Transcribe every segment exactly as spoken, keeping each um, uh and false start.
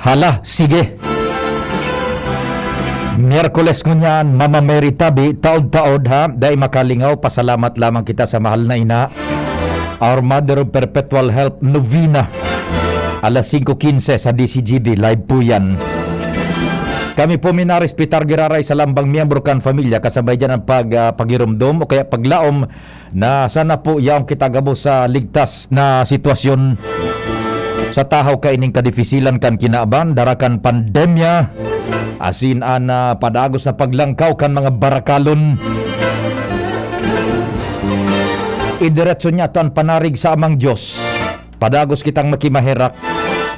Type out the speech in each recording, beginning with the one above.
Hala, sige. Miyerkules ngunyan, Mama Mary Tabi, taod-taod ha, dai makalingaw, pasalamat lamang kita sa mahal na ina. Our Mother of Perpetual Help Novena. Alas singko quince sa D C G B, live po yan. Kami po minarespetar giraray sa lambang miyembro kan pamilya, kasabay dyan ang pag, ah, pagirumdom o kaya paglaom na sana po yaon kita gabos sa ligtas na sitwasyon. Sa tahaw kaining kadipisilan kan kinaban, dara kan pandemya, asin an, ah, padagos na paglangkaw kan mga barakalon. Idiretso niyato an panarig sa Amang Dios. Padagos kitang makimaherak.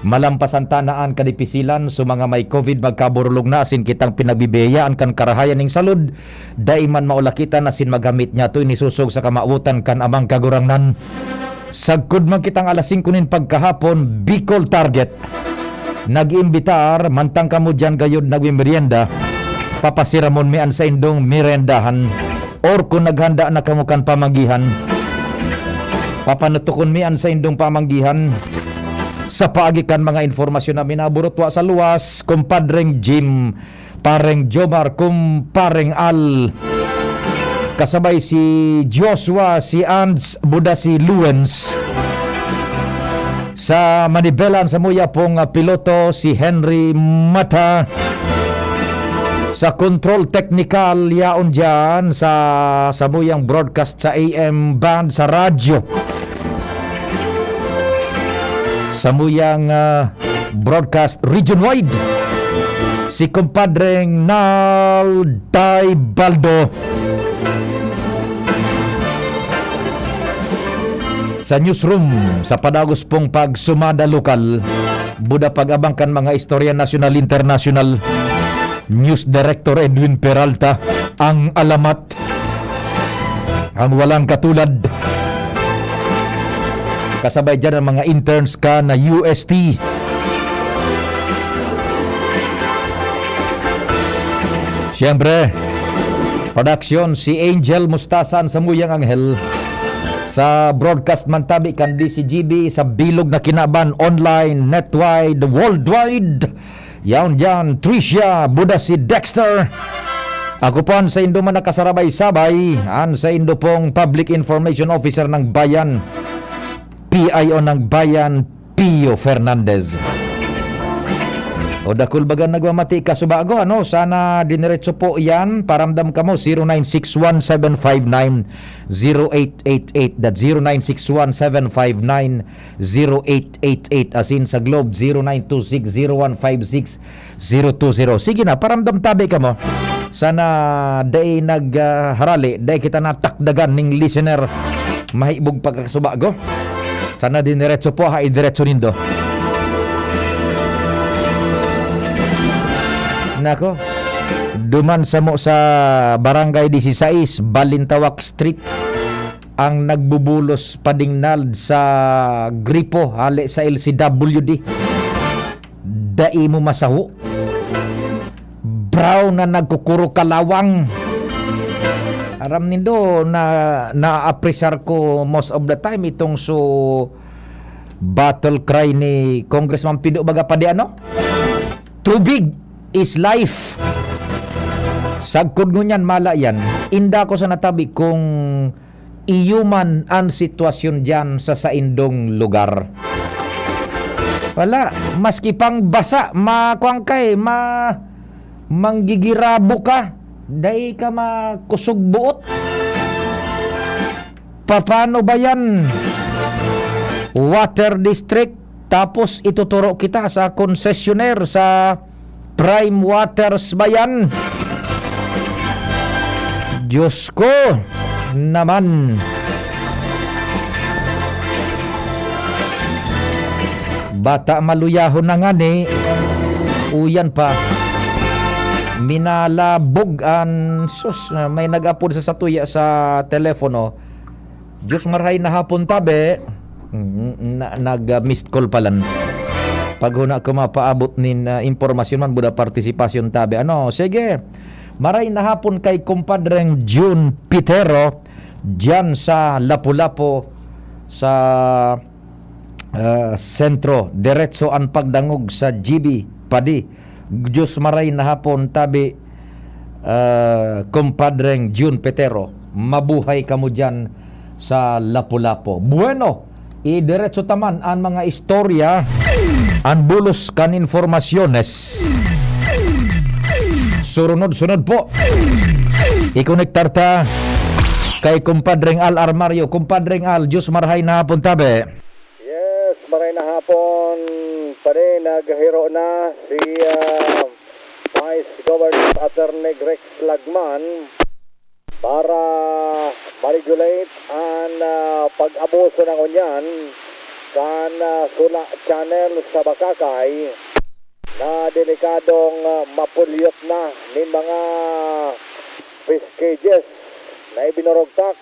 Malampasan ta na an kadipisilan, so mga may covid magkaburulog na asin kitang pinagbibiyayaan kan karahayan ning salud, dai man maulakitan asin maghamit niyato ini sosog sa kamawotan kan Amang Kagurangnan. Sagkod man kitang alas singko nin pagkahapon, Bicol Target. Nag-iimbitar, mantang kamo diyan gayod nagmimerienda, papasiramon mi an saindong merendahan. Or kun naghanda na kamo kan pamanggihan, papanutokon mi an saindong pamanggihan. Sa paagi kan mga impormasyon na minaburutwa sa luwas, Kumpadreng Jim, Pareng Jomar, Kumpareng Al, kasabay si Joshua, si Ands, Buda, si Luens. Sa manibelan, samuya pong, ah, piloto, si Henry Mata. Sa control technical, yaon diyan sa samuyang broadcast sa A M band, sa radyo. Samuyang, ah, broadcast region-wide, si Kumpadreng Nalday Baldo. Sa newsroom, sa padagos pong pagsumada lokal, Buda, pag-abang kan mga istorya nasyonal, internasyonal. News Director Edwin Peralta, ang alamat, ang walang katulad. Kasabay dyan ang mga interns ka na U S T. Siyempre, production, si Angel Mustasa, an samuyang anghel. Sa broadcast man tabi kan D C G B, sa bilog na kinaban, online, netwide, worldwide. Yaon diyan, Tricia, Buda, si Dexter. Ako po an saindo man nakasarabay-sabay, an saindo pong Public Information Officer ng Bayan, P I O ng Bayan, Pio Fernandez. O dakul baga nagmamati ka, subago, ano? Sana diniretso po yan. Paramdam kamo, zero nine six one seven five nine zero eight eight eight. That zero nine six one seven five nine zero eight eight eight. Asin sa Globe, zero nine two six zero one five six zero two zero. Sige na, paramdam tabi kamo. Sana dai nag, ah, harali, dai kita natakdagan ning listener. Mahibog pagkakasubago. Sana diniretso po ha, idiretso nindo. Nako, duman samo sa Barangay Dieciséis, Balintawak Street, ang nagbubulos padingnad sa gripo hale sa L C W D. Dai mo masaho. Brown na nagkukuro kalawang. Aram nindo na naapresar ko most of the time itong so battle cry ni Congressman Pido baga pa di ano? Tubig is life. Sagkod ngunyan, mala yan. Inda ko sa natabi kung iyo man an sitwasyon diyan sa saindong lugar. Wala, maski pang basa, makuan ka eh, ma-, manggigirabo ka, dai ka makusog buot. Papano ba yan? Water District, tapos ituturo kita sa concessionaire sa Prime Waters ba yan? Diyos ko naman. Bata maluyahon na ngani. Uyan pa. Minalabog an, sus, may nag-apod sa satuya sa telepono. Diyos, marahay na hapon, tabi. Mm, na, nag, ah, missed call palan. Paghuna ko mapaabot nin, ah, impormasyon man, buda partisipasyon, tabi. Ano, sige. Maray na hapon kay Kumpadreng June Pitero, diyan sa Lapu-Lapu, sa ah, Sentro. Diretso an pagdangog sa G B, padi. Diyos maray na hapon, tabi, ah, kumpadreng Jun Petero. Mabuhay kamo diyan sa Lapu-Lapu. Bueno, idiretso ta man an mga istorya, an bulos kan informasyones. Surunod-sunod po. Ikonektar ta kay kumpadreng Al Armario. Kumpadreng Al, Diyos marahay na hapon, tabi. Yes, maray na hapon, pare. Naghiro na si, ah, Vice Governor Attorney Rex Lagman para ma-regulate an, ah, pag-abuso na ngunyan kan, ah, Sula Channel sa Bacacay na delikadong, ah, mapulyot na nin mga fish cages na ibinorogtak.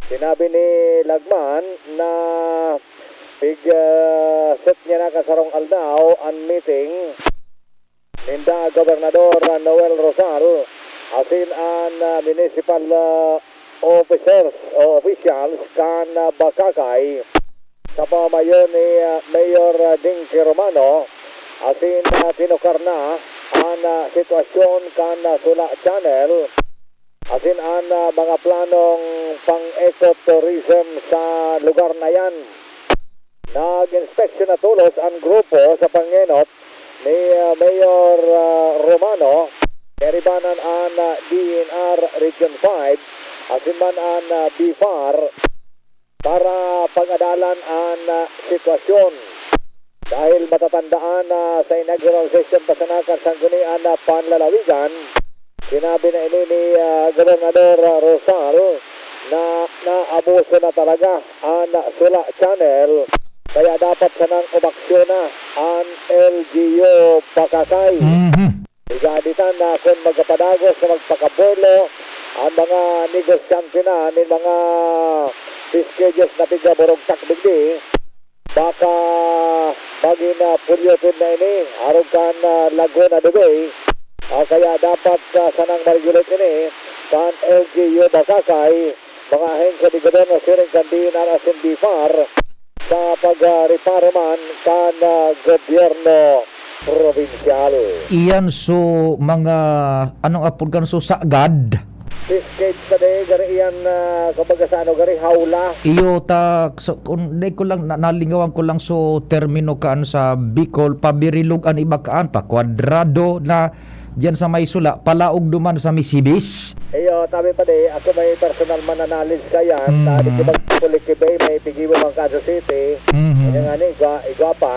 Sinabi ni Lagman na pig, ah, set niya na kan sarong aldaw an meeting ninda Gobernador Noel Rosal asin an, ah, municipal, ah, officers o officials kan, ah, Bacacay sa pamamayo ni, ah, Mayor, ah, Dinky Romano asin, ah, tinukar na an, ah, sitwasyon kan, ah, Sula Channel asin an, ah, mga planong pang-ecotourism sa lugar na yan. Nag-inspeksyon na tolos an grupo sa pangenot ni, ah, Mayor, ah, Romano, kaibanan an, ah, D E N R Region five, asin man an, ah, BFAR, para pag-adalan an, ah, sitwasyon. Dahil matatandaan na sa inaugural session pa sana kan Sanggunian na Panlalawigan, sinabi na ini ni, ah, Gobernador, ah, Rosal na naabuso na talaga an Sula Channel, kaya dapat sanang umaksyon na an L G U Bacacay. Mhm. Igaditan na kun magkapadagos na magpakabuelo an mga negosyante na nin mga fish cages na pigaburugtak digdi, baka magin, ah, polluted na ini arog kan, ah, Laguna de Bay. Ah, kaya dapat, ah, sanang ma-regulate ini kan L G U Bacacay, mga ahensya de gobyerno siring kan D E N R asin BFAR sa pag, ah, reparo man kan, ah, gobyerno probinsyal. Iyan so mga, anong apod kan so, sagad? Fish cage pa di, gari iyan, ah, kumbaga sa ano, gari hawla. Iyo ta, so, kung di ko lang, na-, nalingawan ko lang so termino kaan sa Bicol, pabirilog an iba kaan, pa kwadrado na diyan sa may Sula, palaog duman sa Misibis. Iyo, tabi pa di, ako may personal man na knowledge ka yan, Mm. sa di ko magpulikibay, may pigibo man Quezon City, Mhm. Kanya nga ni, igwa, igwa pa.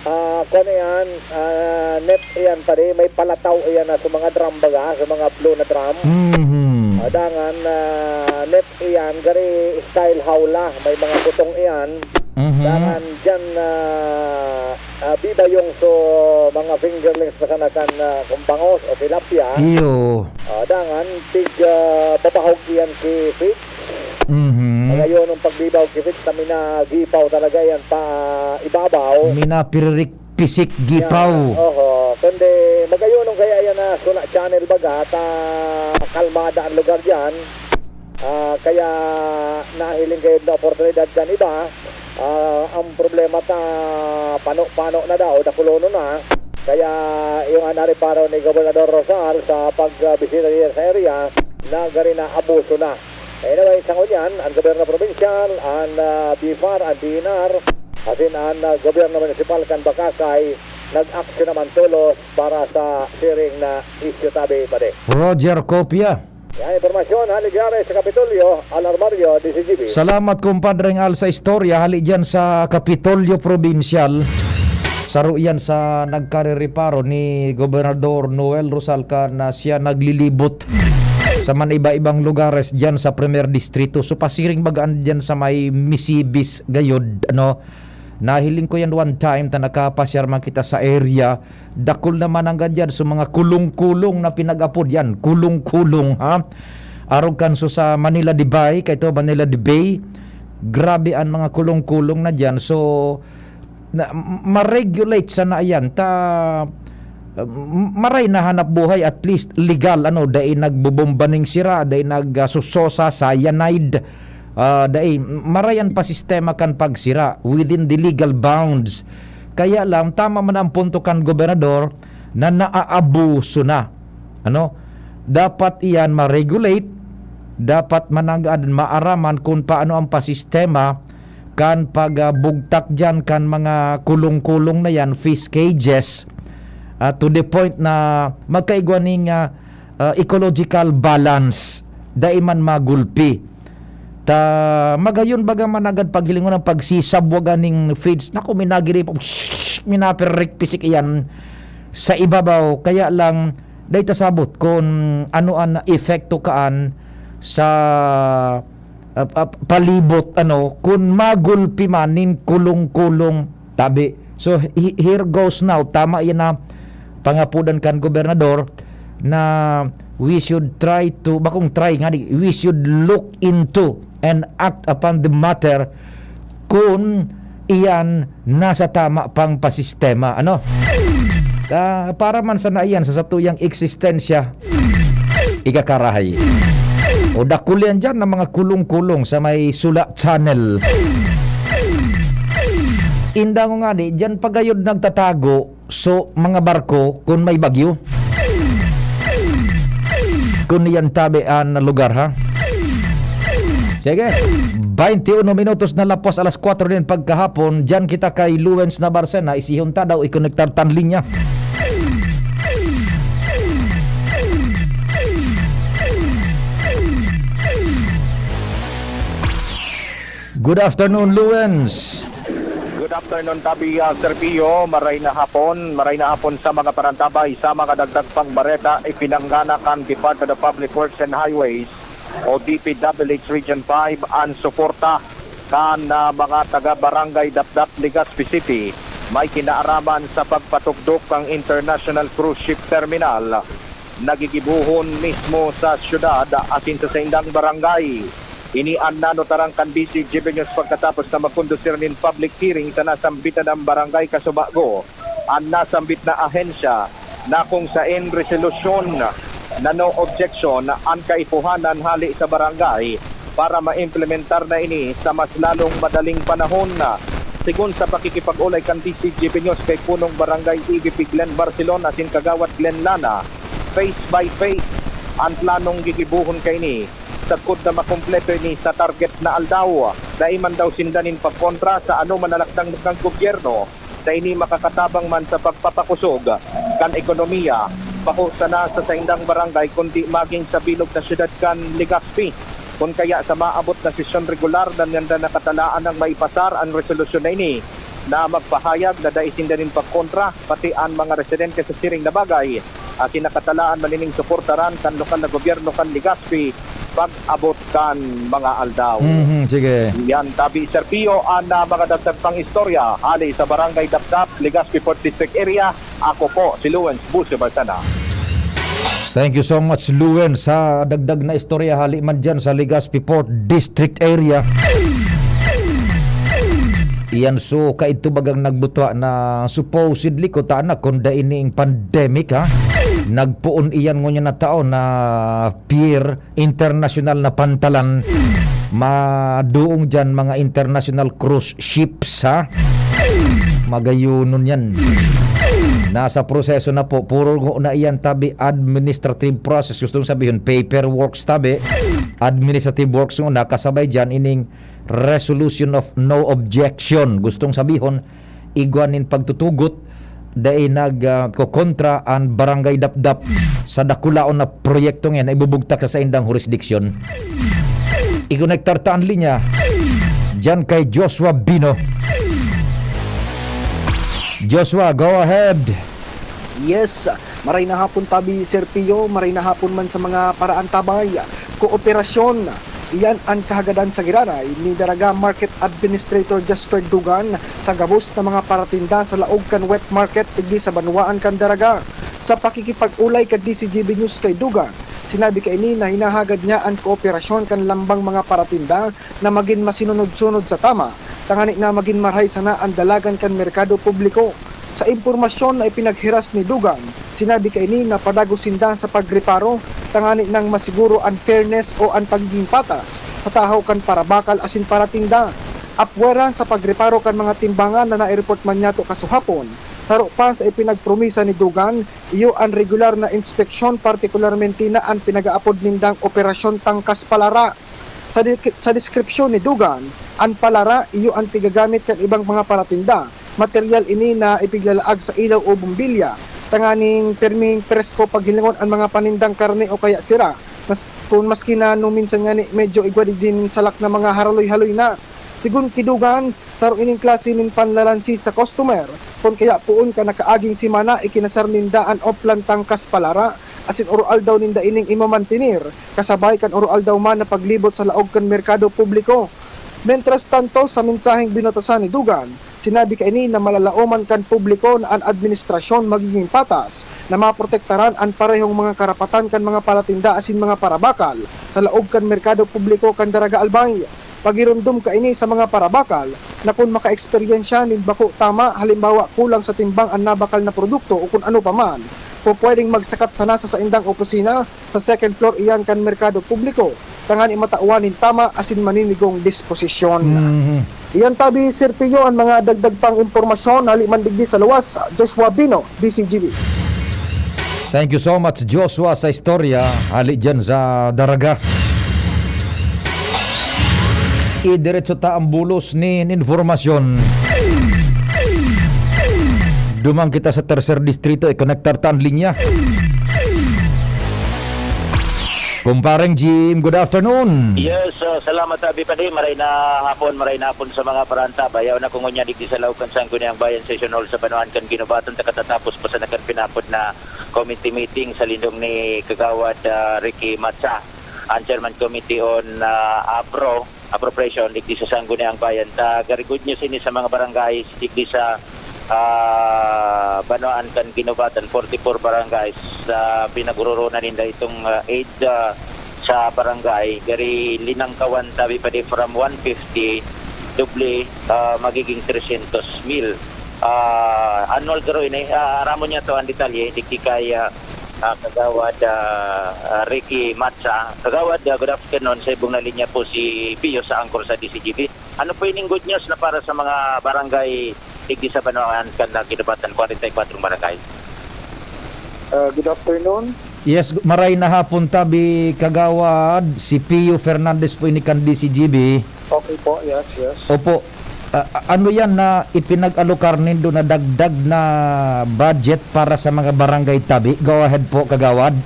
Ah, kuwan iyan, ah, net iyan pa di, may palataw iyan na sa mga drum baga, sa mga blue na drum. Mhm. Ah, dangan, ah, net iyan, gari style hawla, may mga butong iyan. Mhm. Dangan diyan, ah, ah, bibayong so mga fingerlings pa sana kan, ah, kung bangos o tilapia. Iyo. Ah, dangan, tig, ah, babahog iyan ki feeds. Mhm. Magayon ang pagbibaw ki feeds na minagipaw talaga yan pa ibabaw. Minapiririk pisik gipaw. Yan, oho. Kundi magayon ang kaya yan na Sula Channel baga, ta kalmada ang lugar diyan. Ah, kaya nahiling kayo na oportunidad kan iba. Ah, ang problema ta, pano-pano na daw, dakulonon na. Kaya yung nareparo ni Gobernador Rosal sa pagbisita niya sa area, na gari na abuso na. Anyway, sa ngunyan, ang gobyerno probinsyal, ang, ah, BFAR, ang DENR, asin ang, ah, gobyerno munisipal kan Bacacay, nag-aksyon naman tolos para sa siring na isyu, tabi, pare. Roger Copia. Yan, impormasyon, hali gare sa Kapitolyo, Al Armario, D Z G B. Salamat, kumpadreng Al, sa istorya. Hali dyan sa Kapitolyo Probinsyal. Saro yan sa nagkarereparo ni Gobernador Noel Rosal kan siya naglilibot sa man iba-ibang lugares dyan sa Primer Distrito. So, pasiring bagaan dyan sa may Misibis, gayod, ano, nahiling ko yan one time, ta nakapasyar man kita sa area. Dakul naman ang ganyan. So, mga kulong-kulong na pinag-apod yan. Kulong-kulong, ha? Arog kan so sa Manila de Bay, kaito Manila de Bay. Grabe ang mga kulong-kulong na dyan. So, na, m-, ma-regulate sana yan. Ta, m-, maray na hanap buhay, at least legal, ano, dai nagbobomba ning sira, dai nagsusosa, cyanide. ah, dai, maray an pasistema kan pagsira within the legal bounds. Kaya lang, tama man ang punto kan gobernador na naaabuso na. Ano? Dapat iyan ma-regulate, dapat managad, maaraman kung paano ang pasistema kan pagbugtak diyan kan mga kulong-kulong na yan, fish cages, ah, to the point na magkaigwa ning, ah, ah, ecological balance, dai man magulpi. Ta magayon baga managad paghilingon ang pagsisabwagan ning feeds. Naku, minagiripok, minaperikpisik iyan sa ibabaw. Kaya lang, dai ta sabot kun ano an epekto kaan sa, ah, ah, palibot, ano, kun magulpi man nin kulong-kulong tabi. So, he-, here goes now. Tama yan na pangapudan kan gobernador na we should try to, bakong try nga di, we should look into and act upon the matter kun iyan nasa tama pang pasistema. Ano? Ah, para man sana iyan sa satuyang eksistensya, ikakarahay. O dakul yan dyan ng mga kulong-kulong sa may Sula Channel. Indango nga di, dyan pagayod nagtatago so mga barko kun may bagyo. Kun yan tabi an lugar, ha? Sige. Bainti uno minutos na lapos alas kwatro nin pagkahapon. Diyan kita kay Luwens Nabarcena. Isihon ta daw, ikonektar tan linya. Good afternoon, Luwens. Good afternoon, Tabi, ah, Sir Pio. Maray na hapon. Maray na hapon sa mga parantabay. Sa mga dagdag pang bareta, ipinanggana kan Department of Public Works and Highways o D P W H Region five an suporta kan, ah, mga taga Barangay Dapdap, Legazpi City, may kinaaraman sa pagpatugdok kan International Cruise Ship Terminal na gigibohon mismo sa syudad asin sa saindang barangay. Ini an nanotaran kan D C G B News pagkatapos na magkondusir nin public hearing sa nasambitan na barangay kasubago an nasambit na ahensya na kung saen resolusyon na no objection an kaipuhanan hale sa barangay para maimplementar na ini sa mas lalong madaling panahon. Sigon sa pakikipag-olay kan D C G B News kay Punong Barangay E V P Glenn Barcelon asin Kagawad Glenn Lana, phase by phase an planong gigibohon kaini. Sagkod na makumpleto ini sa target na aldaw, dai man daw sinda nin pagkontra sa anoman na lakdang kan gobyerno na ini makakatabang man sa pagpapakosog kan ekonomiya, bako sana sa saindang barangay, kundi maging sa bilog na syudad kan Legazpi. Kun kaya sa maabot na sesyon regular, nangyanda nakatalaan nang maipasar an resolusyon na ini na magpahayag na dai sinda nin pagkontra, pati an mga residente sa siring na bagay. Asin nakatalaan man ining suportaran kan lokal na gobyerno kan Legazpi pag-abot kan mga aldaw. Mhm, sige. Yan, Tabi Serpio, an, ah, mga dagdag pang istorya hali sa Barangay Dapdap, Legazpi Port District Area. Ako po si Lawrence Busio Barcena. Thank you so much, Luen, sa dagdag na istorya hali man dyan sa Legazpi Port District Area. Iyan, so, kaidto bagang nagbutwa na supposedly, kutana, kunda ining pandemic, ha? Nagpoon iyan ngunyan na taon na pier, internasyonal na pantalan. Maduong dyan mga international cruise ships, ha? Magayunon yan. Nasa proseso na po. Puro na iyan, tabi, administrative process. Gustong sabihin, paperworks, tabi. Administrative works muna. Kasabay dyan, ining resolution of no objection. Gustong sabihon, igwa nin pagtutugot, dai nag, ah, kokontra an Barangay Dapdap sa dakulaon na proyekto ngayon na ibubugtak sa saindang hurisdiksyon. Ikonektar ta an linya diyan kay Joshua Bino. Joshua, go ahead. Yes, maray na hapon, Tabi Serpio, maray na hapon man sa mga paraantabay. Kooperasyon, iyan an kahagadan sa giraray ni Daraga Market Administrator Jasper Dugan sa gabos na mga paratinda sa laog kan wet market digdi sa banwaan kan Daraga. Sa pakikipag-olay kan D C G B News kay Dugan, sinabi kaini na hinahagad niya an kooperasyon kan lambang mga paratinda na magin masinunod-sunod sa tama, tangani na magin marahay sana an dalagan kan merkado publiko. Sa impormasyon na ipinaghiras ni Dugan, sinabi kaini na padagos sinda sa pagreparo tangani nang masiguro an fairness o an pagiging patas sa tahaw kan parabakal asin paratinda. Apwera sa pagreparo kan mga timbangan na naireport man niyato kasuhapon, saro pa sa ipinagpromisa ni Dugan, iyo an regular na inspeksyon, partikularmente na an pinag-aapod nindang Operasyon Tangkas Palara. Sa di-, sa deskripsyon ni Dugan, an palara iyo an pigagamit kan ibang mga paratinda. Materyal ini na ipiglalaag sa ilaw o bombilya, tanganing pirming presko paghilingon an mga panindang karne o kaya sira, mas-, kun maski na nung minsan ngani medyo igwa digdi nin salak na mga haloy-haloy na. Sigon ki Dugan, saro ining klase nin panlalansi sa customer, kun kaya poon kan nakaaging semana ikinasar ninda an oplan tangkas palara, asin oro-aldaw ninda ining imamantener, kasabay kan oro-aldaw man na paglibot sa laog kan merkado publiko. Mientras tanto, sa mensaheng binutasan ni Dugan, sinabi kaini na malalaoman kan publiko na an administrasyon magiging patas, na maprotektaran an parehong mga karapatan kan mga paratinda asin mga parabakal sa laog kan merkado publiko kan Daraga Albay. Pagiromdom kaini sa mga parabakal na kun makaeksperyensya nin bako tama, halimbawa kulang sa timbang an nabakal na produkto o kun ano pa man, pupwedeng magsakat sana sa saindang opisina sa second floor iyan kan merkado publiko, tanganing matawan nin tama asin maninigong disposisyon. Mhm. Iyan tabi, Sir Pio, an mga dagdag pang impormasyon hali man digdi sa luwas. Joshua Bino, D C G B. Thank you so much, Joshua, sa istorya hali dyan sa Daraga. Idiretso ta ang bulos nin informasyon. Duman kita sa Tercer Distrito, ikonektar ta an linya. Kumpareng Jim, good afternoon. Yes, ah, salamat, Abi Padi. Maray na hapon, maray na hapon sa mga parantab. Ayaw na ko ngunyan digdi sa laog kan Sangguniang Bayan Session Hall sa Banwaan kan Guinobatan, ta katatapos pa sana kan pinapod na committee meeting sa lindong ni Kagawad, ah, Ricky Matsa, ang Chairman Committee on, ah, APRO, Appropriation, digdi sa Sangguniang Bayan. Ta, very good news ini sa mga barangays digdi sa, ah, Banwaan kan Guinobatan, forty-four barangays sa pinag-ororonan ninda itong, ah, aid, ah, sa barangay. Gari linangkawan tabi pa di from one fifty, doble, ah, magiging three hundred mil. Ah, annual garo ini, ah, aramon niya to ang detalye, digdi kay, ah, ah, Kagawad, ah, ah, Ricky Matsa. Kagawad, ah, good afternoon. Sa ibong na linya po si Pio sa Angkor sa D C G B. Ano po ining good news na para sa mga barangay digdi sa Banwaan kan Guinobatan, forty-four barangay? Ah, good afternoon. Yes, maray na hapon tabi, Kagawad. Si Pio Fernandez po ini kan D C G B. Okay po, yes, yes. Opo. Ah, ah, ano yan na ipinag-alokar nindo na dagdag na budget para sa mga barangay tabi? Go ahead po, Kagawad.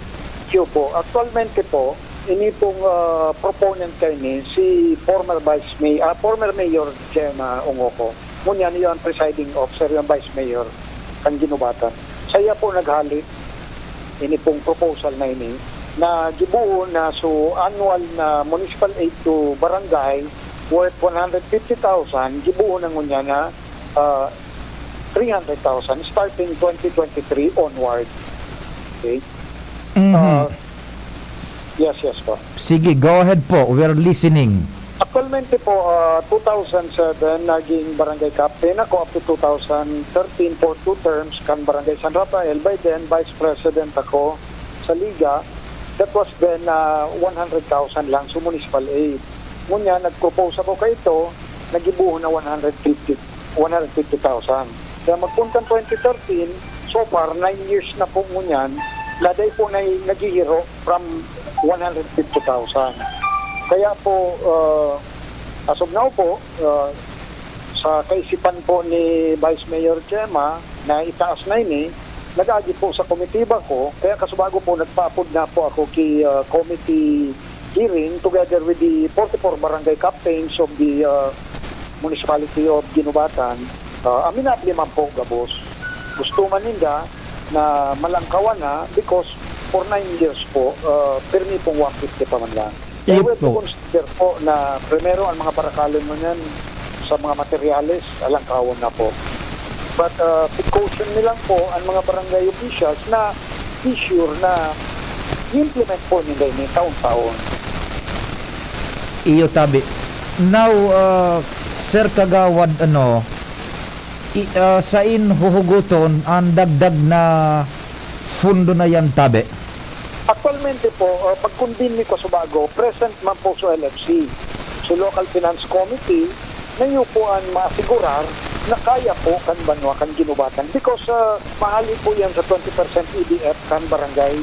Siyo po. Actualmente po, ini pong, ah, proponent kaini, si former Vice May-, ah, former Mayor Gemma Ongoko. Ngunyan, iyo ang presiding officer, iyo ang Vice Mayor kan Guinobatan. Saiya po naghali ini pong proposal na ini, na gibohon na, so, annual na municipal aid to barangay worth one hundred fifty thousand, gibohon na ngunyan na, ah, three hundred thousand starting twenty twenty-three onward. Okay? Mhm. Ah, yes, yes po. Sige, go ahead po. We're listening. Actualmente po, ah, two thousand seven, naging barangay captain ako up to two thousand thirteen for two terms kan Barangay San Rafael. By then, vice president ako sa Liga. That was then, ah, one hundred thousand lang, so municipal aid. Ngunyan, nag-propose ako kaito, nagibohon na one hundred fifty, one hundred fifty thousand. Kaya magpuntang twenty thirteen, so far, nine years na po ngunyan, na dai po na naghihiro from one hundred fifty thousand. Kaya po, ah, as of now po, ah, sa kaisipan po ni Vice Mayor Gemma na itaas na ini, nag-agi po sa komitiba ko, kaya kasubago po nagpaapod na po ako ki, ah, committee hearing together with the forty-four barangay captains of the, ah, municipality of Guinobatan. Ah, aminable man po gabos. Gusto man ninda na malangkawan na because for nine years po, ah, pirmi pong one fifty pa man lang. Kaya we have to consider po na primero ang mga barakalon mo niyan sa mga materyales, alangkawon na po. But, ah, precaution nilang po ang mga barangay officials na be sure na i-implement po nila ini taon-taon. Iyo tabi. Now, ah, Sir Kagawad, ano, i-, ah, sain huhugoton ang dagdag na pundo na yan tabi? Aktualmente po, ah, pag-convene mi kasubago, present man po sa L F C. So, Local Finance Committee, na iyo po an maasigurar na kaya po kan banwa kan Guinobatan. Because, ah, mahali po yan sa twenty percent E D F kan barangay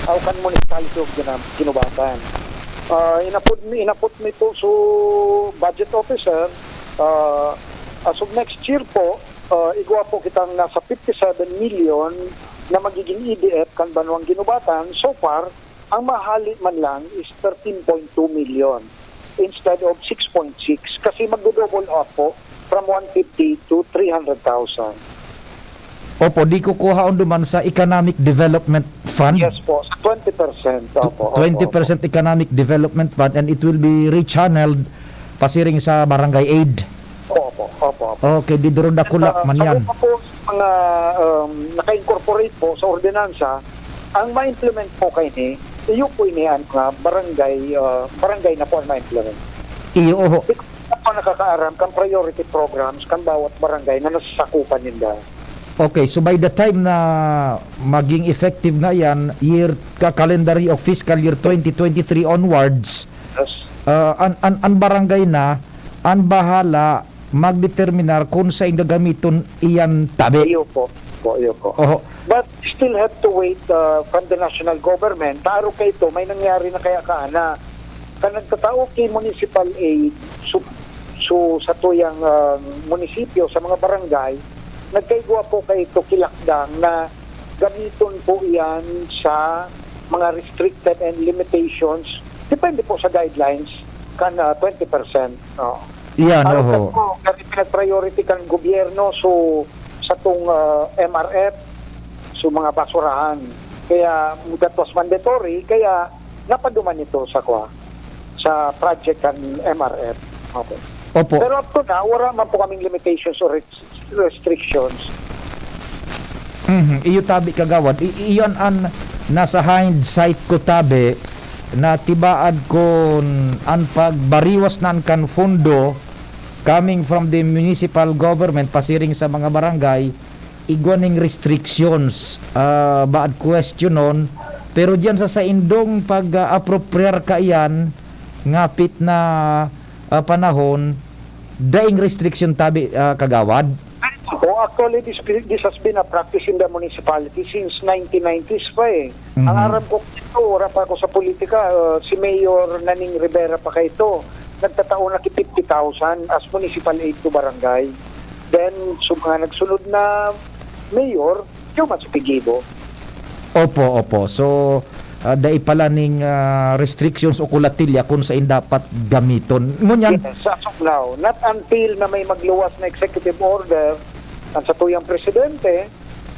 o kan municipality of Gina-, Guinobatan. Ah, inapod mi, inapod mi po so budget officer, ah, as of next year po, ah, igwa po kitang nasa fifty-seven million na magiging E D F kan banwang Guinobatan. So far, ang mahali man lang is thirteen point two million instead of six point six, kasi magdo-double up po from one fifty to three hundred thousand. Opo, di kukuhaon duman sa Economic Development Fund? Yes po, sa twenty percent. Opo, opo, opo. Twenty percent Economic Development Fund, and it will be rechanneled pasiring sa Barangay Aid. Opo, opo, opo. Okay, di duro dakula At, ah, man yan. Sa mga po, mga, um, naka-incorporate po sa ordinansa, ang ma-implement po kaini, iyo po ini ang mga barangay, ah, barangay na po ang ma-implement. Iyo, oho. Di ko pa nakakaaram kan priority programs kan bawat barangay na nasasakupan ninda. Okay, so by the time na maging effective na yan, year, ka-, calendar year of fiscal year twenty twenty-three onwards, Yes. ah, an, an, an barangay na, an bahala magdeterminar kung saen gagamiton iyan tabi. Iyo po. Po, iyo po. Oho. But still have to wait, uh, from the national government. Paaro kaito, may nangyari na kaya kaana. Kan nagtatao ki municipal aid, su-, su-, sa tuyang, uh, munisipyo, sa mga barangay, nagkaigwa po kaito kilakdang na gamiton po iyan sa mga restricted and limitations. Depende po sa guidelines kan, uh, twenty percent. Oo. Iyan, Ano oho. po, kaya pinag-priority kan gobyerno, so, sa tong, ah, M R F, so, mga basurahan. Kaya, that was mandatory, kaya napaduman ito sa, kwa, sa project kan M R F. Okay. Opo. Pero up to now, wala man po kaming limitations or res-, restrictions. Mhm, iyo tabi, kagawad. I-, iyon an nasa hindsight ko tabi, na tibaad kun an pagbariwas na an kan pondo coming from the municipal government pasiring sa mga barangay, igwa ning restrictions, ah, baad kwestiyonon. Pero diyan sa saindong pag-apropriar kaiyan, ngapit na, ah, panahon, daing restriction tabi, ah, kagawad? Oh, actually, this, this has been a practice in the municipality since nineteen nineties pa eh. Ang Mhm. aram ko ito, wala pa ako sa politika, uh, si Mayor Naning Rivera pa kaito, nagtatao na ki fifty thousand as municipal aid to barangay. Then, so mga nagsunod na mayor, yung mas pigibo. Opo, opo. So, ah, dai pala ning, ah, restrictions o kulatilya kung sain dapat gamiton. Ngunyan Yes, as of now. Not until na may magluwas na executive order ang satuyang presidente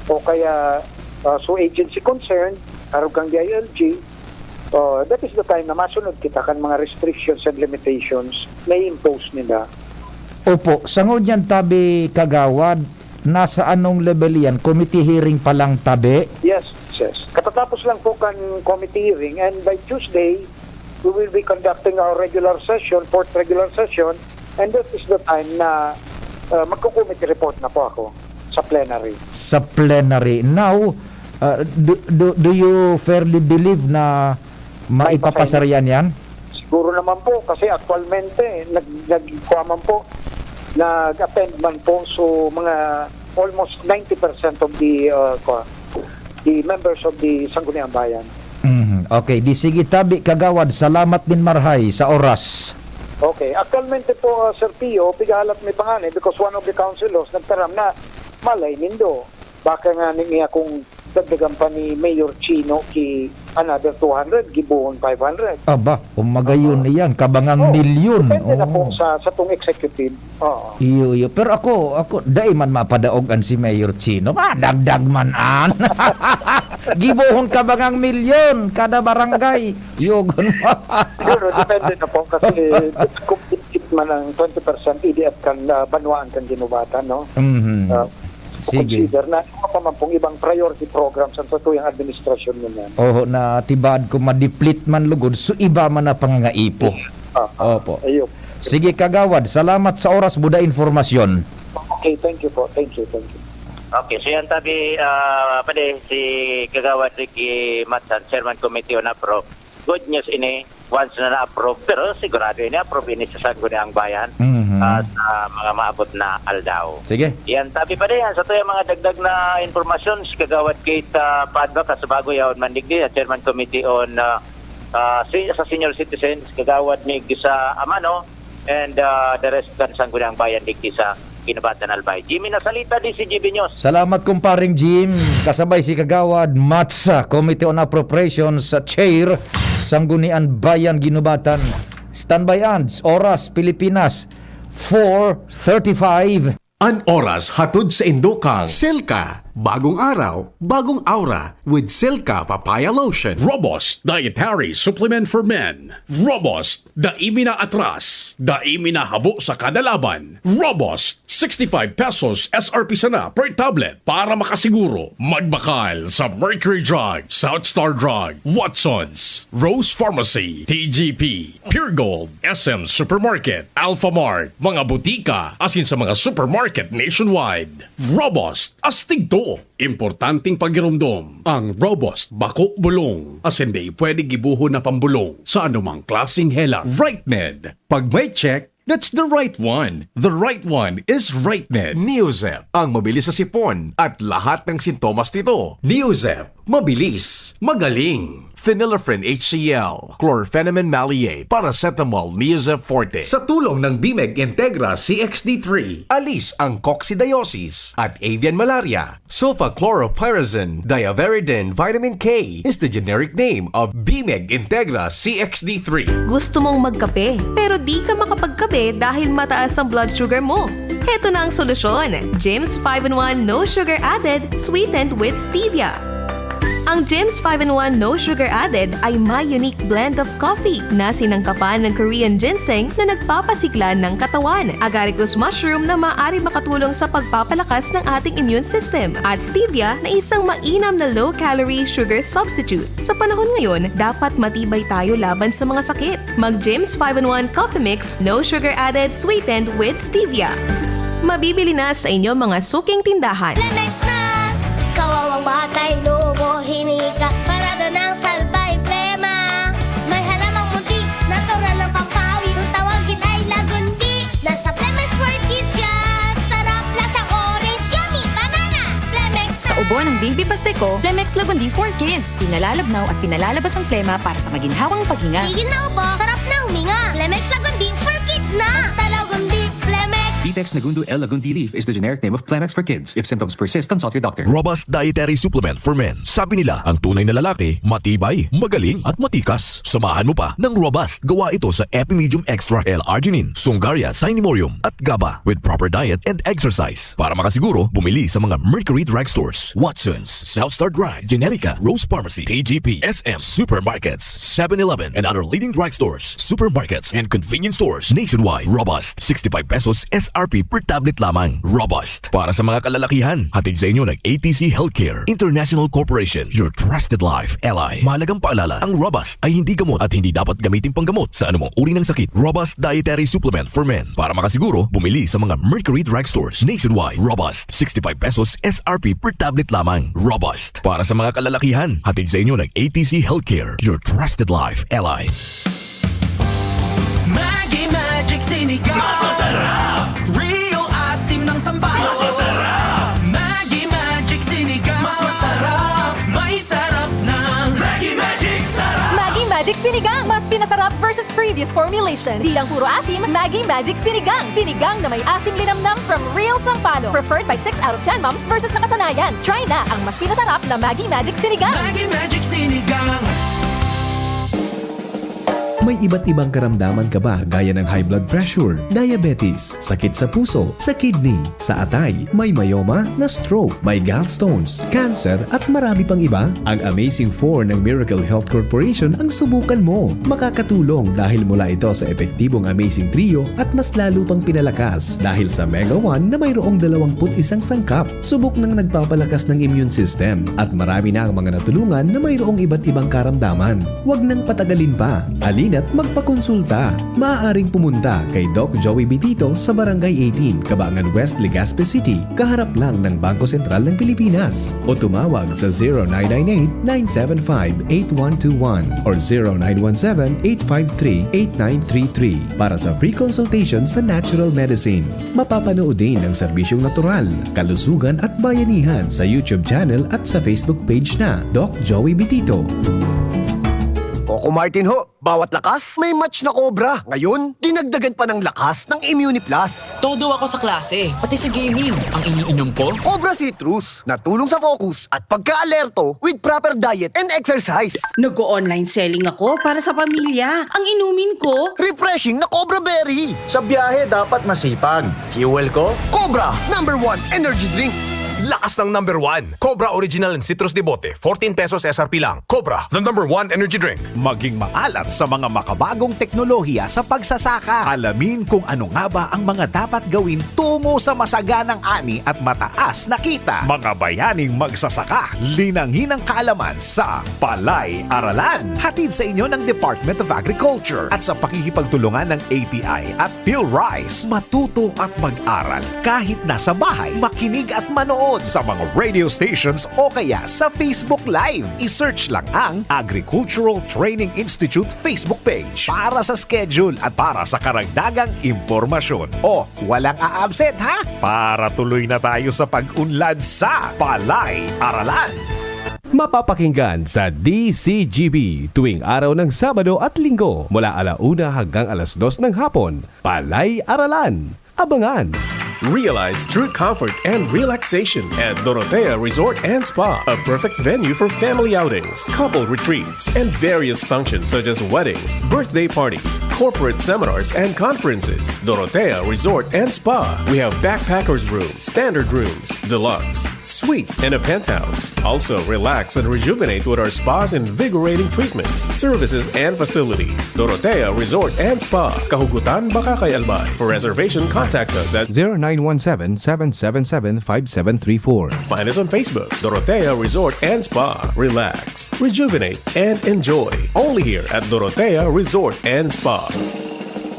o kaya, ah, so agency concerned, arog kang D I L G, oh, that is the time na masunod kita kan mga restrictions and limitations na i-impose nila. Opo, sa ngunyan tabi, kagawad, nasa anong level iyan? Committee hearing pa lang tabi? Yes, yes. Katatapos lang po kan committee hearing, and by Tuesday, we will be conducting our regular session, fourth regular session, and that is the time na, uh, magko-committee report na po ako sa plenary. Sa plenary. Now, uh, do, do, do you fairly believe na May maipapasar pasayan? Yan? Siguro naman po, kasi aktualmente, nag-, nagkuha man po, nag-attend man po, so mga almost ninety percent of the, uh, kwa-, the members of the Sangguniang Bayan. Mhm. Okay, di sige tabi, kagawad, salamat nin marhay sa oras. Okay, aktualmente po, uh, Sir Pio, pigahalat mi pangani because one of the councilors nagtaram na malay nindo. Baka nga ni niya kung dagdagan pa ni Mayor Chino ki another two hundred, gibohon five hundred. Aba, kung magayon Oo. Iyan, kabangang Oo. Milyon. Depende na po Oo. sa, sa tong executive. Oo. Iyo, iyo. Pero ako, ako, dai man mapadaog an si Mayor Chino. Madagdag man an. Gibohon kabangang milyon kada barangay. Yogon mo. Siguro, depende na po kasi kung man ang twenty percent E D F kan, ah, banwaan kan Guinobatan, no? Mhm. Ah, Sige. Consider na ano pa man pong ibang priority programs ang satuyang administrasyon ngunyan. Oho, na tibaad ko ma-deplete man lugod, so iba man na pangangaipo. Ah, ah, Opo. Ayun. Sige, kagawad, salamat sa oras mo da impormasyon. Okay, thank you po. Thank you, thank you. Okay, so yan tabi, ah, pwede si Kagawad Ricky Matsan, Chairman Committee on Approve. Good news ini, once na na-approve, pero sigurado ini approve ini sa Sangguniang Bayan, Mhm. ah, sa mga maabot na aldaw. Sige. Yan tabi pwede yan. Sa tuyang mga dagdag na impormasyon, si Kagawad Kate, ah, Padua, Kasubago, yaon man digdi, ah, Chairman Committee on, ah, ah, si-, sa Senior Citizens, Kagawad Mig sa Amano, and, ah, the rest kan Sangguniang Bayan digdi sa Guinobatan, Albay. Jimmy Nasalita, D C G B News. Salamat, kumparing Jim. Kasabay si Kagawad Matsa, Committee on Appropriations sa Chair, Sangguniang Bayan, Guinobatan. Standby ads, oras, Pilipinas, four thirty-five. An oras hatod sa indo kan Silka. Bagong araw, bagong aura with Silka Papaya Lotion. Robust Dietary Supplement for Men. Robust, dai mi na atras, dai mi na habo sa kada laban. Robust, sixty-five pesos S R P sana per tablet. Para makasiguro, magbakal sa Mercury Drug, South Star Drug, Watsons, Rose Pharmacy, T G P, Pure Gold, S M Supermarket, Alpha Mart, mga butika, asin sa mga supermarket nationwide. Robust, astig to. Importanteng pagiromdom, ang Robust bako bulong, asin dai pwede gibohon na pambulong sa anumang klaseng helang. Right Med. Pag may check, that's the right one. The right one is Right Med. Neozep, ang mabilis sa sipon at lahat ng sintomas nito. Neozep, mabilis, magaling. Phenylephrine H C L, chlorphenamine maleate, paracetamol, Neozep Forte. Sa tulong ng Bimeg Integra C X D three, alis ang coccidiosis at avian malaria. Sulfachlorpyrazine diaveridine vitamin K is the generic name of Bimeg Integra C X D three. Gusto mong magkape, pero di ka makapagkape dahil mataas ang blood sugar mo? Heto na ang solusyon, James five in one No Sugar Added, sweetened with stevia. Ang James five in one No Sugar Added ay may unique blend of coffee na sinangkapan ng Korean ginseng na nagpapasigla ng katawan, agaricus mushroom na maaari makatulong sa pagpapalakas ng ating immune system, at stevia na isang mainam na low-calorie sugar substitute. Sa panahon ngayon, dapat matibay tayo laban sa mga sakit. Mag James five in one Coffee Mix, no sugar added, sweetened with stevia. Mabibili na sa inyong mga suking tindahan. Lemex na! Kawawang batay, lubo, hinika, parado ng salbay, plema. May halamang munti, natural ng pampawi. Kung tawagin ay lagundi, nasa Lemex for Kids yan. Sarap, lasang orange, yummy, banana. Lemex Sa na! Ubo ng baby pastiko, Lemex Lagundi for Kids. Pinalalabnaw at pinalalabas ang plema para sa maginhawang paghinga. Tigil na ubo, sarap na huminga. Lemex Lagundi for Kids na! Basta Lagundi, Lemex! Vitex Nagundo L Lagundi leaf is the generic name of Plemex for kids. If symptoms persist, consult your doctor. Robust Dietary Supplement for Men. Sabi nila, ang tunay na lalaki, matibay, magaling, at matikas. Samahan mo pa ng Robust. Gawa ito sa Epimedium Extra L-Arginine, Sungaria Cinemorium, at GABA. With proper diet and exercise. Para makasiguro, bumili sa mga Mercury Drug Stores, Watsons, South Star Drug, Generica, Rose Pharmacy, T G P, S M, supermarkets, Seven Eleven, and other leading drug stores, supermarkets, and convenience stores nationwide. Robust, sixty-five pesos S R P per tablet lamang. Robust. Para sa mga kalalakihan, hatid sa inyo ng A T C Healthcare International Corporation, your trusted life ally. Mahalagang paalala, ang Robust ay hindi gamot at hindi dapat gamitin panggamot sa anumang uri ng sakit. Robust Dietary Supplement for Men. Para makasiguro, bumili sa mga Mercury Drug Stores nationwide. Robust, sixty-five pesos S R P per tablet lamang. Robust. Para sa mga kalalakihan, hatid sa inyo ng A T C Healthcare, your trusted life ally. Maggi Magic Sinigang. Mas masarap. Real asim ng sampalok. Mas masarap. Maggi Magic Sinigang. Mas masarap. May sarap ng Maggi Magic Sarap. Maggi Magic Sinigang. Mas pinasarap versus previous formulation. Di lang puro asim, Maggi Magic Sinigang. Sinigang na may asim linamnam from real sampalok. Preferred by six out of ten moms versus nakasanayan. Try na ang mas pinasarap na Maggi Magic Sinigang. Maggi Magic Sinigang. May iba't ibang karamdaman ka ba, gaya ng high blood pressure, diabetes, sakit sa puso, sa kidney, sa atay, may myoma, na stroke, may gallstones, cancer, at marami pang iba? Ang Amazing Four ng Miracle Health Corporation ang subukan mo. Makakatulong dahil mula ito sa epektibong Amazing Trio at mas lalo pang pinalakas dahil sa Mega One na mayroong dalawampu't isang sangkap. Subok nang nagpapalakas ng immune system at marami na ang mga natulungan na mayroong iba't ibang karamdaman. Huwag nang patagalin pa. Halina at magpakonsulta. Maaaring pumunta kay Doc Joey Bitito sa Barangay eighteen, Kabangan West, Legazpi City, kaharap lang ng Bangko Sentral ng Pilipinas. O tumawag sa zero nine nine eight, nine seven five, eight one two one or zero nine one seven, eight five three, eight nine three three para sa free consultation sa natural medicine. Mapapanood din ang serbisyong natural, kalusugan at bayanihan sa YouTube channel at sa Facebook page na Doc Joey Bitito. Coco Martin ho, bawat lakas may match na Cobra. Ngayon, dinagdagan pa ng lakas ng Immuniplus. Todo ako sa klase, pati sa gaming. Ang iniinom ko? Cobra Citrus, na tulong sa focus at pagka-alerto with proper diet and exercise. Nag-o-online selling ako para sa pamilya. Ang inumin ko, Refreshing na Cobra Berry. Sa biyahe, dapat masipag. Fuel ko? Cobra, number one energy drink. Lakas ng number one. Cobra Original and Citrus de Bote, fourteen pesos S R P lang. Cobra, the number one energy drink. Maging maalam sa mga makabagong teknolohiya sa pagsasaka. Alamin kung ano nga ba ang mga dapat gawin tungo sa masaganang ani at mataas na kita. Mga bayaning magsasaka, linangin ang kaalaman sa Palay Aralan. Hatid sa inyo ng Department of Agriculture at sa pakikipagtulungan ng A T I at Phil Rice. Matuto at mag-aral kahit nasa bahay. Makinig at manood sa mga radio stations o kaya sa Facebook Live. I-search lang ang Agricultural Training Institute Facebook page para sa schedule at para sa karagdagang impormasyon. O, walang a-absent ha? Para tuloy na tayo sa pag-unlad sa Palay Aralan. Mapapakinggan sa D C G B tuwing araw ng Sabado at Linggo mula ala una hanggang alas dos ng hapon. Palay Aralan. Abangan! Realize true comfort and relaxation at Dorotea Resort and Spa, a perfect venue for family outings, couple retreats, and various functions such as weddings, birthday parties, corporate seminars, and conferences. Dorotea Resort and Spa. We have backpackers room, standard rooms, deluxe, suite, and a penthouse. Also, relax and rejuvenate with our spa's invigorating treatments, services, and facilities. Dorotea Resort and Spa, Kahugutan, Bacacay, Albay. For reservation, contact us at zero nine one seven, seven seven seven, five seven three four. Find us on Facebook, Dorotea Resort and Spa. Relax, rejuvenate, and enjoy. Only here at Dorotea Resort and Spa.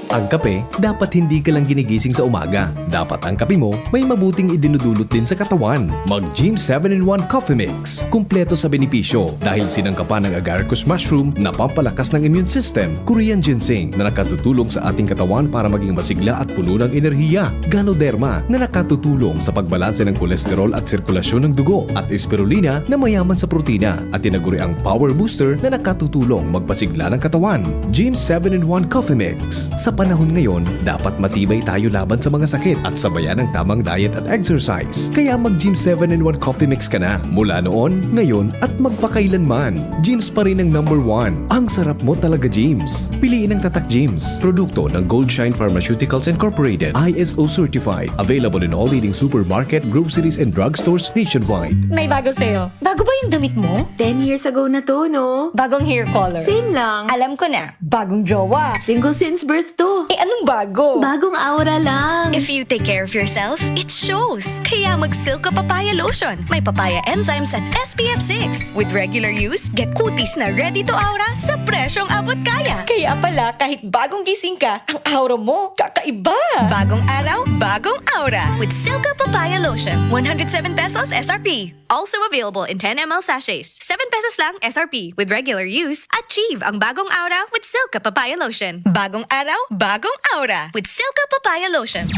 Ang kape, dapat hindi ka lang ginigising sa umaga. Dapat ang kape mo may mabuting idinudulot din sa katawan. Mag Gym seven in one Coffee Mix. Kumpleto sa benepisyo dahil sinangkapan ng agaricus mushroom na pampalakas ng immune system, Korean ginseng na nakatutulong sa ating katawan para maging masigla at puno ng enerhiya, Ganoderma na nakatutulong sa pagbalanse ng kolesterol at sirkulasyon ng dugo, at Spirulina na mayaman sa protina at tinaguriang power booster na nakatutulong magpasigla ng katawan. Gym seven in one Coffee Mix. Sa panahon ngayon, dapat matibay tayo laban sa mga sakit at sabayan ng tamang diet at exercise. Kaya mag Gym seven in one Coffee Mix ka na. Mula noon, ngayon, at magpakailanman, Gym's pa rin ang number one. Ang sarap mo talaga, Gym's. Piliin ang Tatak Gym's. Produkto ng Goldshine Pharmaceuticals Incorporated. I S O certified. Available in all leading supermarket, groceries, and drugstores nationwide. May bago sa'yo. Bago ba yung damit mo? Ten years ago na to, no? Bagong hair color. Same lang. Alam ko na. Bagong jowa. Single since birth to. Eh, anong bago? Bagong aura lang. If you take care of yourself, it shows. Kaya mag Silka Papaya Lotion. May papaya enzymes at S P F six. With regular use, get kutis na ready to aura sa presyong abot kaya. Kaya pala, kahit bagong gising ka, ang aura mo, kakaiba. Bagong araw, bagong aura. With Silka Papaya Lotion. One hundred seven pesos S R P. Also available in ten M L sachets. Seven pesos lang S R P. With regular use, achieve ang bagong aura with Silka Papaya Lotion. Bagong araw, bagong aura with Silka Papaya Lotion.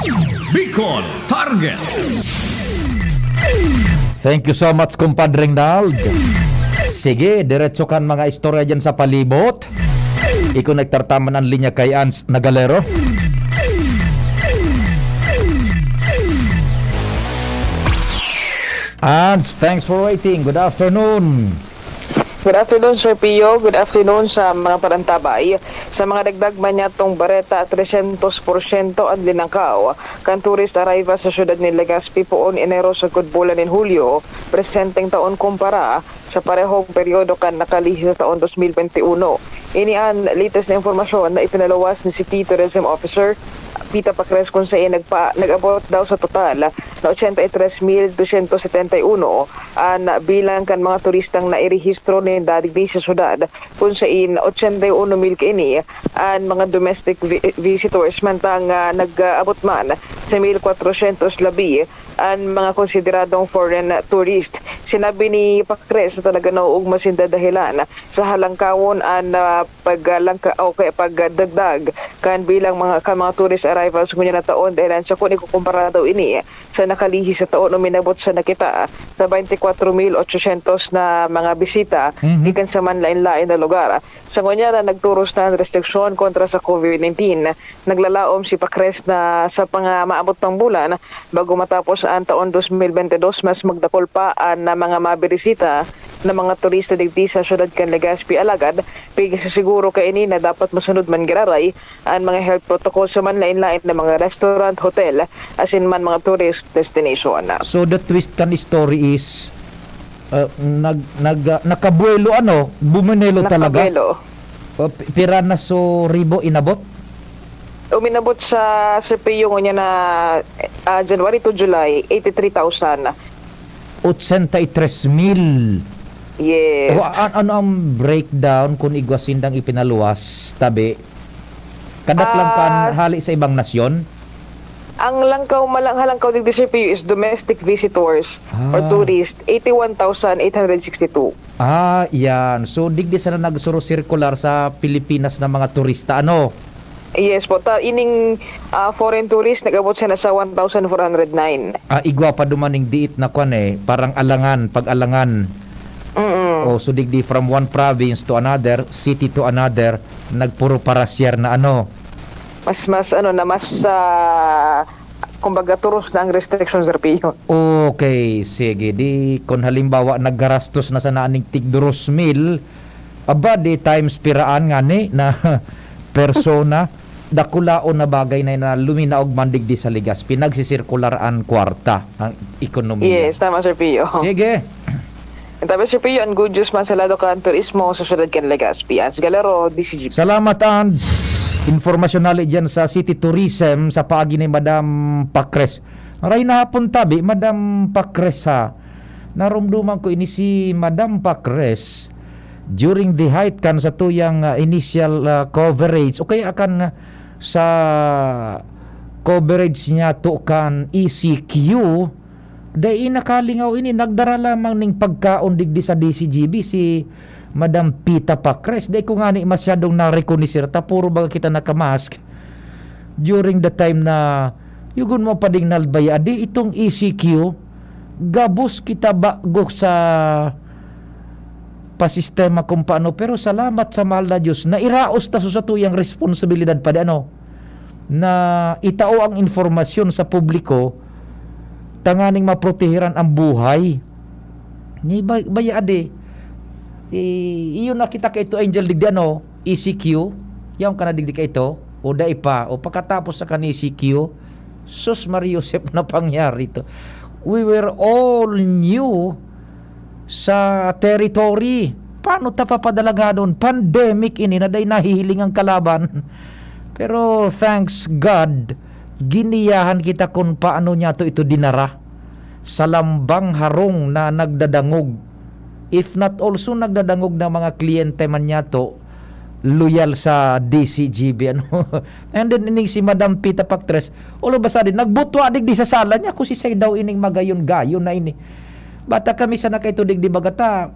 Bicol Target. Thank you so much, Kumpadreng Dald. Sige, diretso kan mga istorya dyan sa palibot. I-connect ta man ang linya kay Ans Nagalero. Ans, thanks for waiting. Good afternoon. Good afternoon, Sir Pio. Good afternoon sa mga parantabay. Sa mga dagdag man niyatong bareta, tresyentos porsyento an linangkaw kan tourist arrival sa siyudad nin Legazpi poon Enero sagkod bulan nin Hulyo presenteng taon kumpara sa parehong peryodo kan nakalihis na taon dos mil bente uno. Ini an latest na impormasyon na ipinaluwas ni City Tourism Officer Pita Pacres, kun saen nagpa-, nag-abot daw sa total na ochenta y tres mil dosyentos setenta y uno an bilang kan mga turistang nairehistro ninda digdi sa syudad, kun saen ochenta y uno mil kaini an mga domestic vi-, visitors, mantang, ah, nag-aabot man sa mil kwatrosyentos labi an mga konsideradong foreign tourist. Sinabi ni Pacres na talaga nauugma sinda dahelan sa halangkawon an, ah, paglangka-, o kaya pagdagdag kan bilang mga, kan mga tourist arrivals ngunyan na taon, dahelan sa kun ikukumpara daw ini sa nakalihis na taon, uminabot sa nakita sa twenty-four mil ochocientos na mga bisita Mhm. gikan sa manlain-lain na lugar. Sa ngunyan na nagturos na an restriksyon kontra sa covid nineteen, naglalaom si Pacres na sa panga-, maabot pang bulan, bago matapos an taon dos mil bente dos, mas magdakul pa an mga mabirisita na mga turista digdi sa siyudad kan Legazpi. Alagad, pigsiguro kaini na dapat masunod man giraray an mga health protocol sa manlain-lain na mga restaurant, hotel, asin man mga tourist destination. So, the twist kan story is, uh, nag-, nag-, uh, nakabuelo, ano, bumenelo talaga? Nakabuelo. O, pi-, pira na so ribo inabot? Uminabot sa C P U ngunyan na, ah, January to July, eighty-three thousand. Ochenta y tres mil. Yes. O, a-, ano ang breakdown kun igwa sindang ipinaluwas, tabi? Kadak lang kan Ah. hali sa ibang nasyon? Ang langkaw, malang-, halangkaw digdi sa C P U is domestic visitors or Ah. tourist, eighty-one thousand eight hundred sixty-two. Ah, yan. So, digdi sana nagsuro circular sa Pilipinas na mga turista, ano? Yes po. Ta-, ining, ah, foreign tourist, nag-abot sana sa one thousand four hundred nine. Ah, igwa pa duman ning diit na kwan eh, parang alangan, pag-alangan. Mm-mm. Oh, so digdi from one province to another, city to another, nagpuro parasyer na ano. Mas, mas, ano na, mas, ah, kumbaga, turos na ang restrictions, Sir Pio. Okay, sige. Di, kung halimbawa, naggarastos na sana ning tig dos mil, aba, di times piraan ngani na persona, dakulaon na bagay na, na luminaog man digdi sa Legazpi, nagsisirkular an kwarta, ang ekonomiya. Yes, tama, Sir Pio. Sige. Ang tabi, Sir Pio, an good news man sa lado kan turismo sa siyudad kan Legazpi. Ans Galero, D C G P. Salamat, Ans. Impormasyon hali dyan sa City Tourism sa paagi ni Madam Pacres. Maray na hapon, tabi, Madam Pacres, ha. Narumduman ko ini si Madam Pacres during the height kan sa tuyang, ah, initial, ah, coverage. O kaya kan, ah, sa coverage niya to kan E C Q, dai nakalingaw ini, nagdara lamang ning pagkaon digdi sa D C G B si Madam Pita Pacres. Dai ko ngani masyadong narekonoser ta puro baga kita naka-mask during the time na yugon mo pa ding nalbaya. Di itong E C Q, gabos kita bago sa pasistema kung paano. Pero salamat sa mahal na Diyos, nairaos ta sa satuyang responsibilidad pa di ano, na itao ang informasyon sa publiko tanganing maprotehiran ang buhay. Ni bay-, baya adi, i-, iyo nakita ka ito, Angel, digdi ano, E C Q, yaon ka na digdi ka ito, o dai pa, o pakatapos sa kan E C Q, sus, Maria Josep, na pangyari to. We were all new sa territory. Paano ta papadalagadon? Pandemic ini na dai nahihiling ang kalaban. Pero thanks God, giniyahan kita kun paano niya to ito dinara sa lambang harong na nagdadangog. If not also nagdadangog na mga kliyente man niya to, loyal sa D C G B, ano. And then, ining si Madam Pita Pactres, all of a sudden, nagbutwa digdi sa sala niya kung si say daw ining magayon-gayon na ini. Bata kami sana kay tudig di bagata,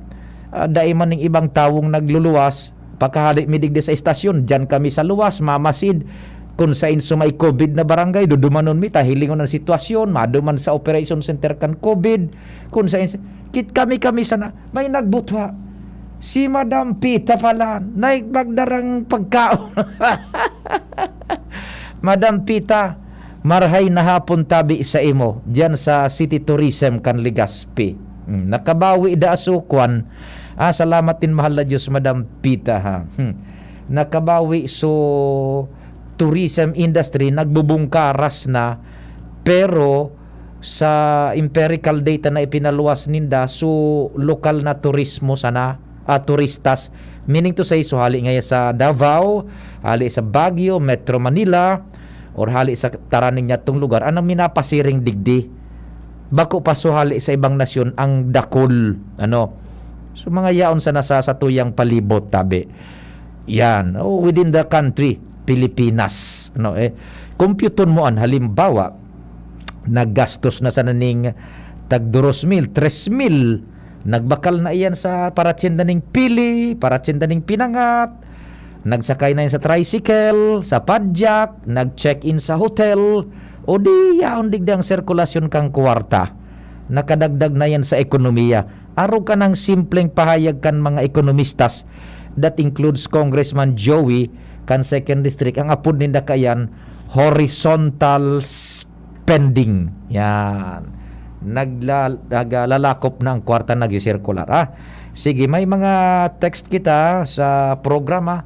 ah, dai man ning ibang tawong nagluluwas. Pakahali mi digdi sa estasyon, diyan kami sa luwas, mamasid. Kung sain so may covid na barangay, dudumanon mi, ta hilingon ang sitwasyon, maduman sa operation center kan covid. Kung sain sa, kit kami, kami sana, may nagbutwa. Si Madam Pita pala, na magdarang pagkaon. Madam Pita, marhay na hapon tabi sa imo, diyan sa City Tourism kan Legazpi. Hmm, nakabawi da so kwan. Ah, salamat din, mahal na Diyos, Madam Pita, ha. Hmm. Nakabawi so tourism industry, nagbubungkaras na, pero sa empirical data na ipinaluwas ninda, so lokal na turismo sana, ah, turistas, meaning to say, so hali ngaya sa Davao, hali sa Baguio, Metro Manila, or hali sa taraning nyatong lugar, anong minapasiring digdi? Bako pa so hali sa ibang nasyon ang dakul, ano? So, mga yaon sana sa satuyang palibot, tabi. Yan, oh, within the country, Pilipinas, ano, eh. Kompyuton mo an halimbawa, naggastos na sana ning tag dos mil, tres mil, nagbakal na iyan sa paratsinda ning pili, paratsinda ning pinangat, nagsakay na yan sa tricycle, sa padyak, nag-check-in sa hotel, o di yaon digdi ang sirkulasyon kang kwarta. Nakadagdag na yan sa ekonomiya. Arog kanang simpleng pahayag kan mga ekonomistas, that includes Congressman Joey kan Second District. Ang apod ninda kaiyan, horizontal spending. Yan. Nagla-, naglalakop na ang kwarta, nagsisirkular. Ah, sige, may mga text kita sa programa.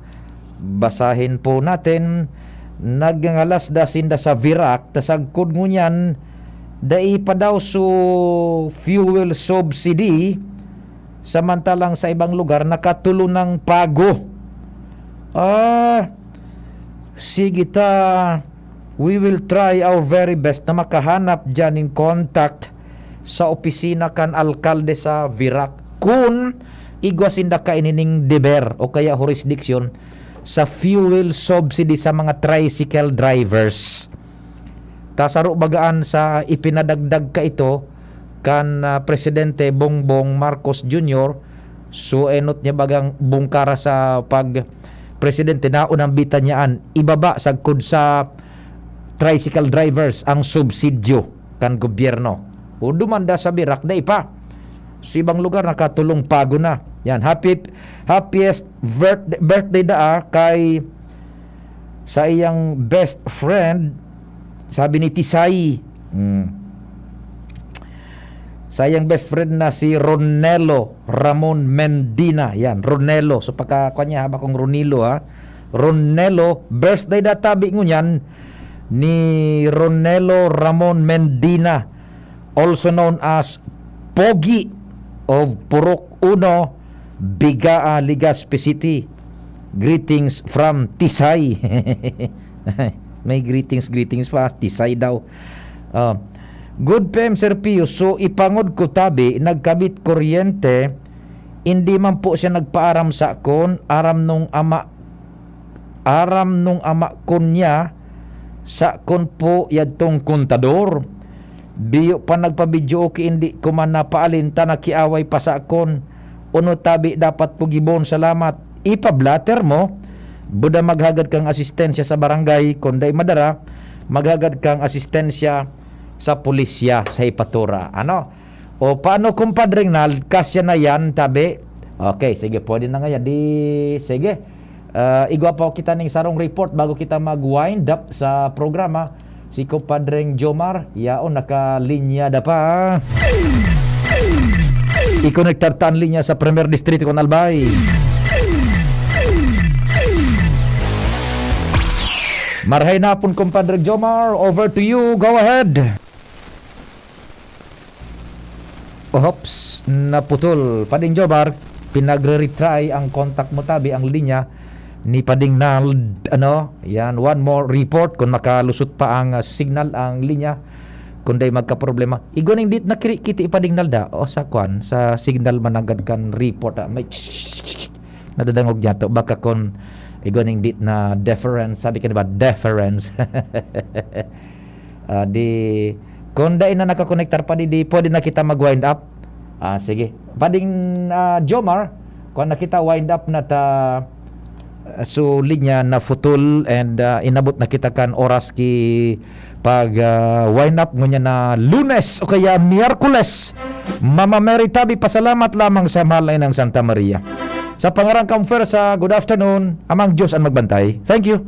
Basahin po natin. Nagngangalas da sinda sa Virac, ta sagkod ngunyan, dai pa daw so fuel subsidy, samantalang sa ibang lugar, nakatulo ng pago. Ah, sige ta, we will try our very best na makahanap dyan in contact sa opisina kan alkalde sa Virac. Kun igwa sinda kaini ning deber o kaya jurisdiction sa fuel subsidy sa mga tricycle drivers. Ta saro bagaan sa ipinadagdag kaito kan, ah, Presidente Bongbong Marcos Junior, so enot niya bagang bungkara sa pag-presidente, naunambitan niya an ibaba sagkod sa tricycle drivers ang subsidyo kan gobyerno. O dumanda sa Virac, dai pa. Sa ibang lugar, nakatulong pago na. Yan, happy, happiest birth-, birthday daa kay sa iyang best friend, sabi ni Tisay. Hmm. Sa iyang best friend na si Ronelo Ramon Mendina. Yan, Ronelo. So, pagka, kwan niya, haba kong Ronilo, ha? Ronelo, birthday da tabi ngunyan ni Ronelo Ramon Mendina, also known as Pogi of Purok Uno, Bigaa, Legazpi City. Greetings from Tisay. May greetings, greetings pa. Tisay daw. Ah, good P M, Sir Pio. So, ipangod ko tabi, nagkabit kuryente, hindi man po siya nagpaaram sa kon, aram nung ama, aram nung ama ko niya, sa kon po yadtong kontador. Biyo pa nagpa-video, okay, hindi ko man napaalin ta nakiaway pa sa akon. Uno tabi dapat po gibon, salamat. Ipa-blotter mo, buda maghagad kang asistensya sa barangay, kung dai madara, maghagad kang asistensya sa pulisya, sa hepatura. Ano? O paano, Kumpadre Nald? Kasya na yan, tabi? Okay, sige, pwede na nga yan. Di, sige. Ah, igwa pa kita ning sarong report bago kita mag-wind up sa programa. Si Kumpadreng Jomar, yaon, nakalinya da pa. Ikonektar ta an linya sa Primer Distrito kan Albay. Marhay na pon, Kumpadre Jomar. Over to you. Go ahead. Oops, naputol. Pading Jomar, pinagre-retry ang contact mo, tabi, ang linya ni Pading Nald, ano? Yan, one more report kung makalusot pa ang, ah, signal, ang linya, kung dai magkaproblema. Igwa ning dit nakirikiti, Pading Nald, ah. O, sa kwan, sa signal mananggad kan report, ah. May nadadangog niya to. Baka kung igwa ning dit na deference, sabi ka, di ba? Deference. Ah, di, kung dai na nakakonektar pa, di, di, pwede na kita mag-wind up. Ah, sige. Pading, ah, Jomar, kung na kita, wind up na ta, ah, so, linya naputol and, ah, inabot na kita kan oras ki pag, ah, wind up ngunyan na Lunes o kaya Miyerkules. Mama Mary Tabi, pasalamat lamang sa mahal na Inang Santa Maria. Sa pangaran kan Fuerza, good afternoon. Amang Diyos ang magbantay. Thank you.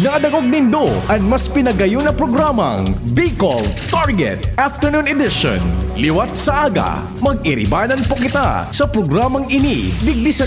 Nadangog nindo an mas pinagayon na programang Bicol Target Afternoon Edition. Liwat sa aga, mag-iribanan po kita sa programang ini, digdi sa